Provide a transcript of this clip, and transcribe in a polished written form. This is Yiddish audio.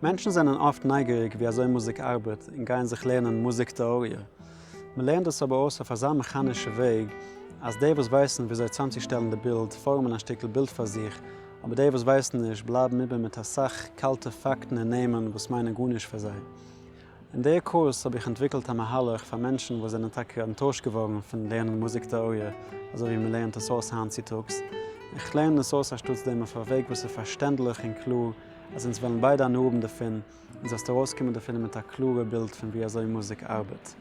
מענטשן זענען אפט נייגעריג ווי אזוי מוזיק ארבעט און גייען זיך לערנען מוזיק טעאריע. מען לערנט דאס אבער אויס אויף אזא מעכאנישע וועג אז די וואס ווייסן וויאזוי צאמצושטעלן די בילד פארעמען א שטיקל בילד פאר זיך, אבער די וואס ווייסן נישט בלייבן איבער מיט אסאך קאלטע פאקטן און נעמען וואס מיינען גארנישט פאר זיי. אין די קורס האב איך אנטוויקלט א מהלך פאר מענטשן וואס זענען טאקע אנטוישט געווארן פון לערנען מוזיק טעאריע אזוי ווי מען לערנט עס אויס היינט צוטאגס. איך לערן עס אויס אנשטאטס דעם אויף א וועג וואס איז פארשטענדליך און קלאר אז אונז וועלן ביידע הנאה האבן דערפון און זאלסט ארויסקומען דערפון מיט א קלארע בילד פון ווי אזוי מוזיק ארבעט.